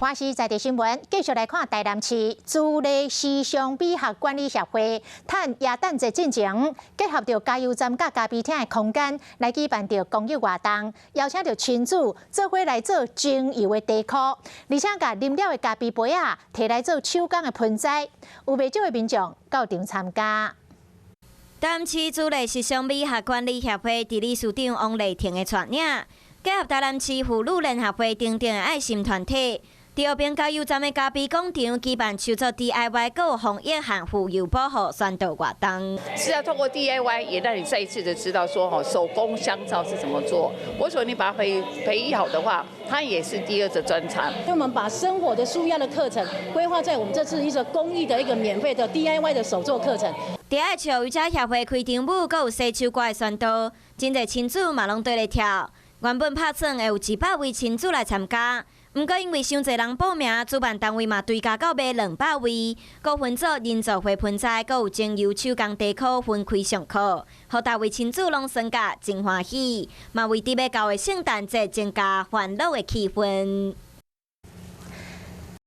華視在地新聞繼續來看台南市自立時尚美學管理協會，趁耶誕節進前，結合著加油站佮咖啡廳的空間來舉辦著公益活動，邀請著親子做伙來做精油的地箍，而且共啉了的咖啡杯仔提來做手工的盆栽，有袂少的民眾到場參加。台南市自立時尚美學管理協會助理事長王麗婷的帶領，結合台南市婦女聯合會等等的愛心團體，佇和平加油站的咖啡廣場舉辦手作 DIY 閣有防疫和婦幼保護宣導活動。是啊，透過 DIY 也讓你再一次的知道說，吼，手工香皂是怎麼做。我說你把它培育好的話，它也是第二個專長。因為我們把生活的舒壓的課程規劃在我們這次一個公益的一個免費的 DIY 的手作課程。佇愛笑瑜伽協會開場舞，閣有洗手歌的宣導，真濟親子嘛攏綴咧跳。原本拍算會有100位親子來參加，毋過因為傷濟人報名，主辦單位嘛追加到買200位，閣分做人造花盆栽，閣有精油手工地箍分開上課，予逐位親子攏耍甲真歡喜，嘛為佇欲到的聖誕節增加歡樂的氣氛。